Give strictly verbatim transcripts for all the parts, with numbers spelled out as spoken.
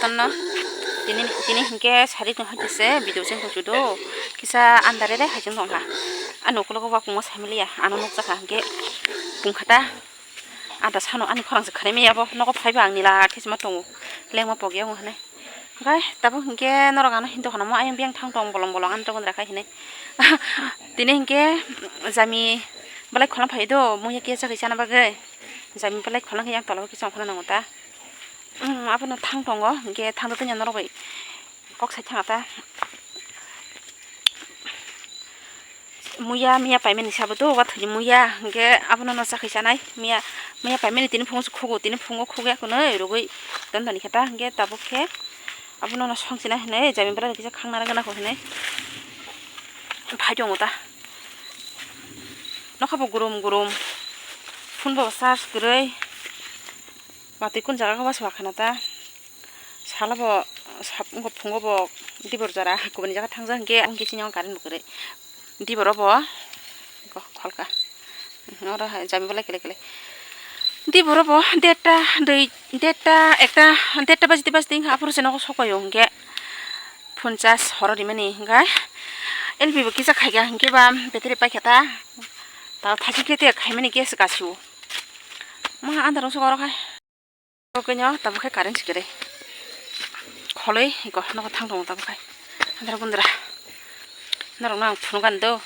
No, tini, tini hinkhe sari tong hai kisa video cheng tong chudo. Kisa andare re hai cheng tong kha. Ano ukulok o ba kungma samiliya. Ano nukjakha hinkhe kungkhata. Ada sano ani khorang se khanai maya bo. Nogo phaiba ang nila khe sima tongo. Lengma pogya wng hwnwi. Oke, tabuk hinkhe norok ano hindu hwnamo ayang biyang thang tong bolong bolong ano tongwi rakha hinwi. Tini hinkhe jami belai kholang phai do. Muya kisa kisa na bagwi. Jami belai kholang yang tola kisa phano nango ta. Umm, abono thang tongo, hinkhe thang tongya norok bai kok sai thangya ta. Muya, miya paimani sabo do, wathwi muya, hinkhe abono no chakhwi chanai, miya, miya paimani tini phungo se khugo, tini phungo khugya khwnwi rwgwi don doni khe ta, hinkhe tabuk khe abono no songchina hinwi jami bwlai kisa khangna rwgwna kho hinwi phai tongo ta. Nokha bo gurum gurum, phone bo charge kwrwi. Watwi kun jaga khe waswa khana ta. Sala bo sap wngkha phungo bo dibor jora kubuni jaga thangjak hinkhe ang kiching o current bo kwrwi. Dibor obo kholka. Oro hai jami belai kele kele. Dibor obo derta dui derta ekta derta baji baji wngkha aphuru se nogo sokoi o hinkhe phone charge horo rimani hinkhe L P bo kisa khaikha hinkhe ba battery paikha ta. Ta thajik khe te khaimani gas gasio. Ma andaro sokoro khai. Oke nyo, tabuk khe current sikere. Kholoi, iko, nogo thang tongo tabuk khai. Andra gundra. Norok no ang phunukani do.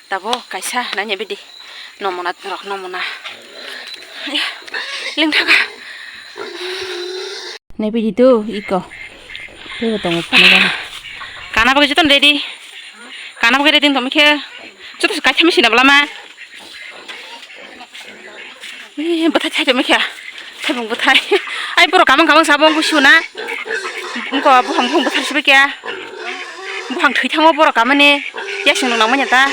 Tabuk kaisa, nanya bidi. Nomona, rok nomona. Lingthaka. Nai bidi do, iko. Tebo tongo phunukani. Kana bagwi joto ready. Kana bagwi ready tongmi khe. Joto se kaisa machine na bwlama. Eh, bwthai thai tongmi khe. Thaibung bwthai. Ai borok kamang kamang sabo wngkhe suna. Wngkha buphang buphang bwthar sibui khe. Buphang thwi thango borok kamani. Yasing rok nangmani ta.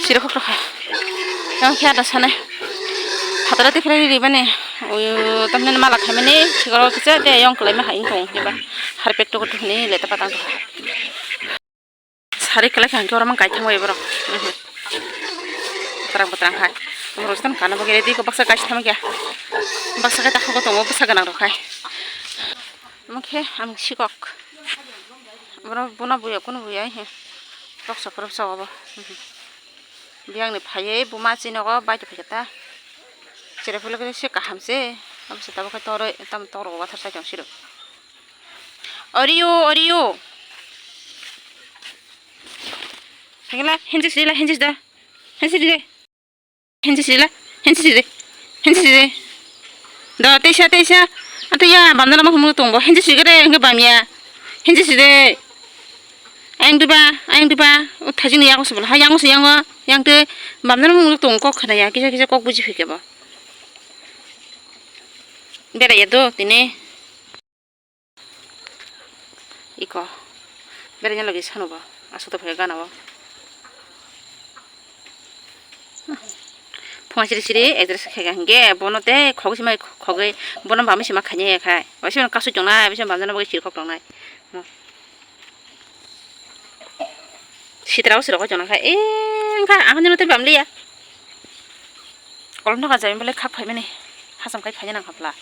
Siro khok tokha. Yang khe ada sane. Phatara tikhlai ribani. Uyu tamni mala khaimani. Sigoro kisa de yong khlaima hai wngkha. Harpek toko tuhni leta patang tokha. Sari kwlai kha hwnkhe oro mang kaitham bai borok. Mhm. Bwtrang bwtrang hai. Borok stan kana bagwi ready ko baksa kaisa thamkya. Baksa kai takhuk tongo bwsa gwnang rok hai. Omo khe ang sikok. Borok bono buya kuno buya he. Roksa roksa obo. Mhm. Biyang ni phaiwi buma chini nogo bai tongphaikha ta. Chwrai phulukhe se kaham se. Abo se tabuk khe torwi tamo tor wathar sai tong siro. Oriyo, oriyo. Hengla, henjik sila, henjik da. Henjik de. Henjik sila, henjik de. Henjik de. Da, teisa, teisa. Ante ya, bamdana mo humu tongbo. Henjik sigede, hengke bamya. Henjik side. Ayang duba, ayang duba. O thajini yago sebala. Ha, yango se yango. Yang te bamdana mo tong kok khana ya. Kisa, kisa kok buji phikebo. Bera ya do, tini. Iko. Berajak logi sanu bo. Aswk tongphai gana o. Phunga siri siri address khaikha hinkhe bono tei khogwi simai khogwi bono bamwi sima khainai khai. Waisa kasui tongnai, waisa bamjana bagwi siri khok tongnai. Sitra o sirok tongnai khai. Eh, wngkha ang jani tei bamliya. Kolom no ka jai belai khak phaimani. Hasam kai phaina nang khapla.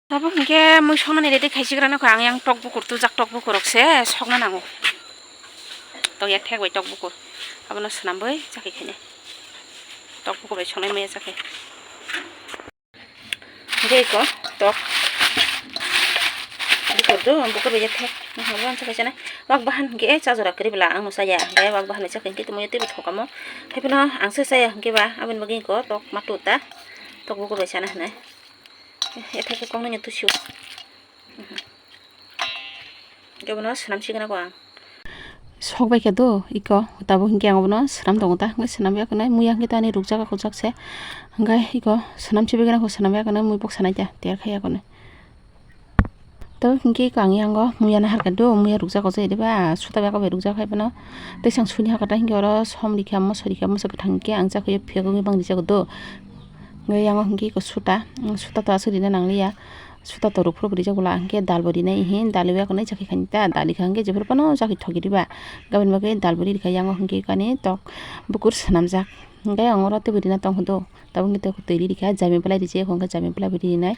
Tabuk hinkhe mui songnani ready khaisigrano kha, ang yang tok bukur tujak, tok bukur rok se sokna nango. Tok ya thek bai tok bukur. Abono swnamwi chakhi khainai. Tok bukur bai songnai maya chakhi. Hinkhe iko tok bukur do, bukur bai ya thek. Abono chakhi sanai. Wak bahan hinkhe cha jora kwrwi bwla ang no chaya. Hinkhe wak bahan bai chakhi hinkhe tongmani teibo thokamo. Haiphano ang se chaya hinkhe ba aboni bagwi iko tok ma tu ta. Tok bukur bai sana hinai. Ethai khe koknwi no tusio. Khe bono swnam sigwna kho ang. Sok bai khe do iko, tabuk hinkhe ang bono swnam tongo ta, hinkhe swnam ya khwnai, muya hinkhe tani rukjak, rukjak se. Hinkhe iko swnam sibigwna kho, swnam ya khwnai, mui bok sanai ta, ter khai ya khwnai. Tabuk hinkhe iko ang yango muya naharkha do, muya rukjak o je diba, suta bai rukjak hai bono. Tei sang suni hakha ta hinkhe oro som rikha, moso rikha, moso kwthang hinkhe ang chakhe phiyok wngwi bang rijak do. Hinkhe yango hinkhe iko suta, suta to aswk rina nangliya. Suta to rukphuru bo rijak bwla, hinkhe dal bo rinai hi, dal ya khwnai chakhi khainai ta, dal rikha hinkhe jephuru phano chakhi thogi riba. Gabini bagwi dal bo ri rikha, yango hinkhe kani tok bukur swnamjak. Hingke ang oro twi bo rina tong kho do. Tabuk hingke twi rikha, jami belai rijak, hingke jami belai bo rinai.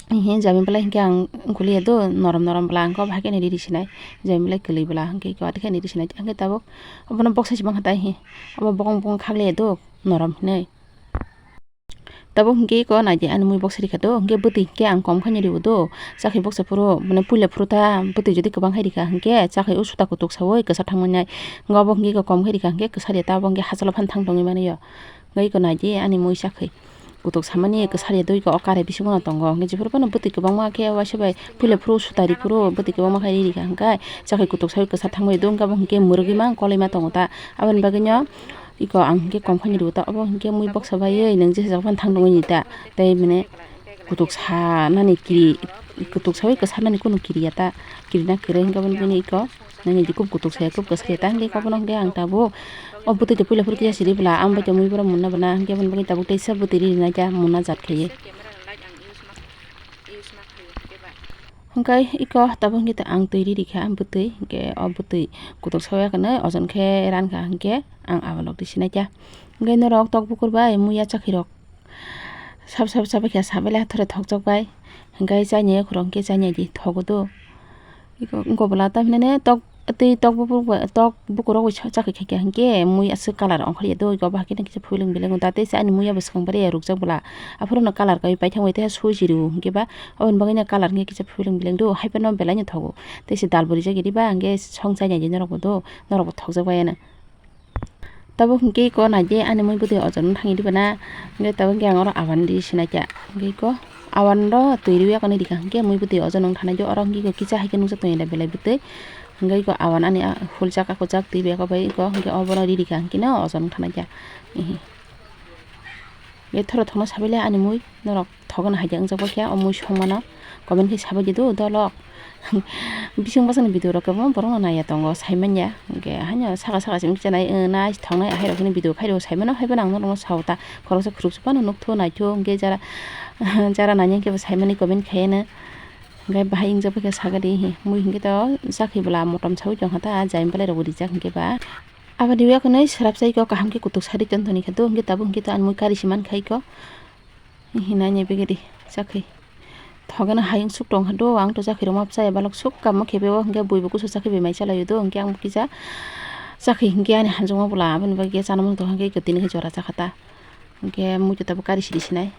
Hihi jami belai hingke ang guliya do, norom norom bela hingke obo haikhe risinai. Jami belai kwlwi bela hingke eko atikhai risinai. Hingke tabuk obono boksa se mangkha tai hi. Obo bokong bokong khaklaiya do, norom hinui. Tabuk hingke eko naidi ani mui boksa rikha do, hingke bwtwi hingke ang kom khaini ribo do. Chakhwi boksa phuru, mane puila phuru ta bwtwi jodi kwbang khai rikha hingke, chakhwi o suta kutuk saui kwsa thangmani. Hingke obo hingke eko kom khai rikha hingke kwsa riya ta, obo hingke hachalo phano thang tongwi mani yo. Hingke eko naidi ani mui chakhwi kutuk samani kwsa riya do, eko o karai bisingo no tongo. Hingke jephuru phano bwtwi kwbangma khe waisa bai puila phuru suta ri phuru bwtwi kwbangma khai ri rikha hingke, chakhwi kutuk saui kwsa thangmani do, hingke obo hingke mwrwgwi ma koloi ma tongo ta. Aboni bagwi no eko ang hingke kom khaini ribo ta, obo hingke mui boksa baiwi nung jesa jaga phano thang tongwi ni ta. Tei mane kutuk sanani kiri, kutuk saui kwsa nani kunu kiriya ta, kirina kwrwi hingke aboni bagwi no eko nini di kub kutuk saya kub kwsa ya ta hingke obono hingke ang tabuk o bwtwi de puila phuru kisa siri bwla ang bai tongwi borok munna bana hingke aboni bagwi tabuk teisa bwtwi ri rina khe munna jat khaiwi. Hingke eko tabuk hingke ang twi ri rikha ang bwtwi hingke o bwtwi kutuk saui ya khe ojon khe rankha hingke ang abalok ri sinai kha. Hingke norok tok bukur bai muya chakhwi rok sab sab sab khe sabai le hathore thokjak bai hingke chaini khorok hingke chaini di thogo do. Eko wngkha bwla tamhinene tok tei tok buphuru bai tok bukurok bai chakhwi khaikha hinkhe mui aswk colour ongkhorya do, eko bahai kheno kisa phuilwng beleng da tei se ani muya bwskang bari rukjak bwla aphuru no colour kai paithak bai tei sui siri o hinkhe ba aboni bagwi no colour hinkhe kisa phuilwng beleng do haiphano belai no thogo tei se dal bo rijak ridi ba hinkhe song chai nai di norok bo do norok bo thokjak bai ano. Tabuk hingke eko naidi ani mui bwtwi ojon thangwi diba na, hingke tabuk hingke ang oro awan di sinai kha, hingke eko awan ro twi riwi eko nai rikha, hingke mui bwtwi ojon wng thana di oro hingke eko kisa hai khe nukjak tongya da belai bwtwi, hingke eko awan ani a huljak akhojak twi bai eko bai eko hingke obono ri rikha, hingke no ojon wng thana kha, ehe. Hingke thoro thokno sabai le ani mui norok. Thokgwn hai de wngjak bai khe o mui songmano comment khe sabai di do dolok. Bising bwsakni video rok kwbangma borok no naiya tongo saimanya hwnkhe haino saka saka se wngkhe nai thoknai ahai rok hwnwi video khairok saimano haiphano ang norokno sao ta khoroksa khurupsa phano nukthuk naithok hwnkhe jara jara nani hwnkhe bo saimani comment khaiyano hwnkhe bahai wngjak bai khe sakha di mui hwnkhe to chakhwi bwla motom saui tongkha ta jai bwlairokbo rijak hwnkhe ba. Aboni uakhwnwi swrapsa iko kaham khe kutuk sari tongtoni khe do hwnkhe tabuk hwnkhe to ani mui kari se mankha iko. Hinai ni begedi chakhwi. Thogeno hayung suk tong kha do, ang to chakhwi rwma bwsa ya balok suk kamo khe beo hwnkhe buibo kusu chakhwi bai mai chalai o do, hwnkhe ang kisa chakhwi hwnkhe ani hanjukma bwla aboni bagwi chana mung tong kha hwnkhe tini khe jora cha kha ta. Hwnkhe mui to tabuk kari siri sinai.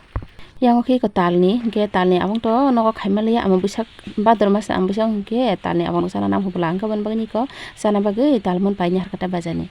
Yang khe iko talni, hwnkhe talni abang to nogo khaima liya, ama bwsak bhador mas ni ama bwsak hwnkhe talni abang no chana nang khe bwla, hwnkhe aboni bagwi iko chana bagwi talmon paini har kha ta bajar ni.